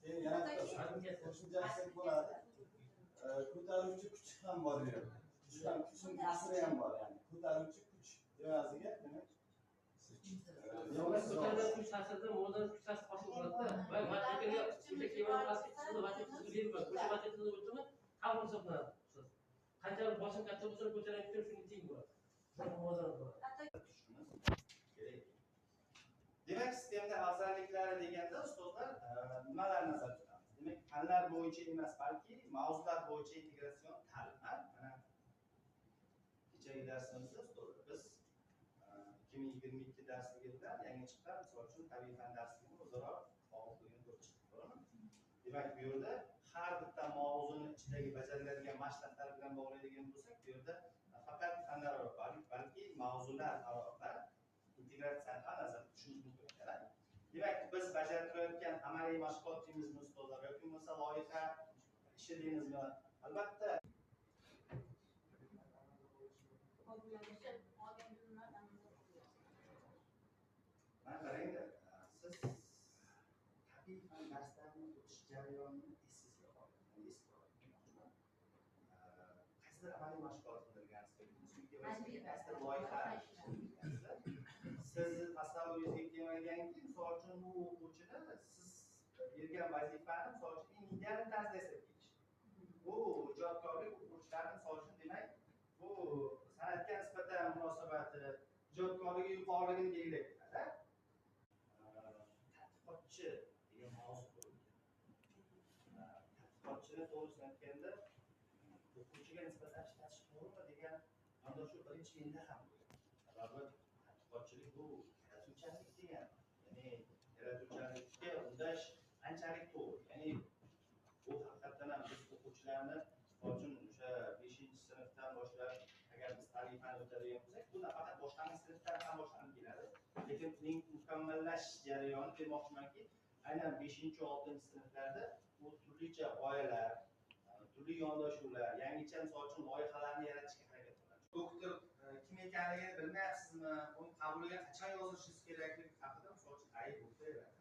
Keyin yana bitta qo'shimcha aytsak bo'ladi. Ko'taruvchi kuch ham bor bu yerda. Kuch ham, kuchning ta'siri ham bor, ya'ni ko'taruvchi kuch evaziga, demak, Ko'targan kuch ta'sirida muvozanat kuch ta'siri hosil bo'ladida va vertikalga o'sha kemani pastki chizig'i vertikal chizig'i beriladi. O'sha vertikal chizig'i o'tdimi, qabul hisoblanadi. Ustoz. Qanchalik bosim katta bo'lsa, ko'targan kuch shunga teng bo'ladi. Shunaqa muvozanat bo'ladi. Tushunishimiz kerak. Demak, STEMda afzalliklari deganda, ustozlar, nimalarni nazarda tutamiz? Demak, fanlar bo'yicha emas, balki mavzular bo'yicha integratsion ta'lim. Ha? Mana kechagi darsimizda, ustozlar, biz 2022 darsligi bilan yangi chiqqan, misol uchun, tabiiy fan darsligini o'zaro bog'liqligini ko'rib chiqdik, to'g'rimi? Demak, bu yerda har bitta mavzuni ichidagi bajariladigan mashqlar bilan bog'laydigan bo'lsak, bu yerda nafaqat fanlararo, balki mavzulararo va integratsiyani ham nazarda tutishimiz mumkin ekan. Demak, biz bajartirayotgan amaliy mashg'ulot deymizmi, ustozlar, yoki bo'lmasa loyiha ishi deymizmi? Albatta, Olgan bilimlar amalda bo'ladi. Mana qarangda, siz tabiiy fan darslarini o'tish jarayonini esingizga oling. Ya'ni esga oling demoqchiman. Qaysidir amaliy mashg'ulot qildirgansiz yoki qaysidir loyiha qildirgansizlar. Sizni tasavvuringizga kelmaganki, misol uchun, bu o'quvchini siz bergan vazifani, misol uchun, eng ideal tarzda yasab kelish. Bu ijodkorlik o'quvchilarni, misol uchun, demak, bu san'atga nisbatan munosabati, ijodkorligi yuqoriligini belgilab beradi. Tadqiqotchi degan mavzu qo'yilgan. Tadqiqotchini, to'g'risini aytganda, o'quvchiga nisbatan ishlatish to'g'rimi degan yondashuv birinchi yilda ham bo'lgan. Sababi tadqiqotchilik bu yaratuvchanlik degani. Ya'ni yaratuvchanlikka undash qanchalik to'g'ri? Ya'ni bu haqiqatdan ham biz o'quvchilarni, misol uchun, o'sha 5-sinfdan boshlab agar biz tabiiy fan o'tadigan bo'lsak, bu nafaqat boshlang'ich sinfdan ham boshlanib keladi, lekin uning mukammallashish jarayoni demoqchimanki, aynan 5-, 6-sinflarda u turlicha g'oyalar, turli yondashuvlar, yangicha, misol uchun, loyihalarni yaratishga harakat qiladi. Doktor kim ekanligini bilmayapsizmi, uni qabuliga qachon yozilishingiz kerakligi haqida, misol uchun, ayib o'taveradi.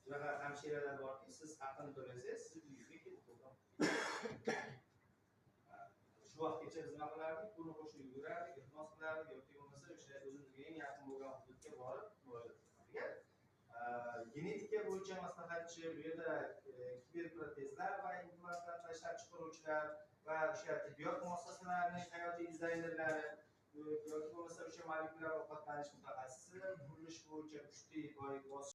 Shunaqa hamshiralar borki, siz haqini to'lasangiz, sizni uyingizga kelib qo'ygan. Shu vaqtgacha biz nima qilardik? Qo'ni qo'shni yugurardik, iltimos qilardik yoki bo'lmasa o'sha o'zimizga eng yaqin bo'lgan hududga borib murojaat qilardik. Genetika bo'yicha maslahatchi, bu yerda kiberprotezlar va implantlar ishlab chiqaruvchilar va o'sha tibbiyot muassasalarining hayotiy dizaynerlari yoki bo'lmasa o'sha molekulyar ovqatlanish mutaxassisi, qurilish bo'yicha kuchli boy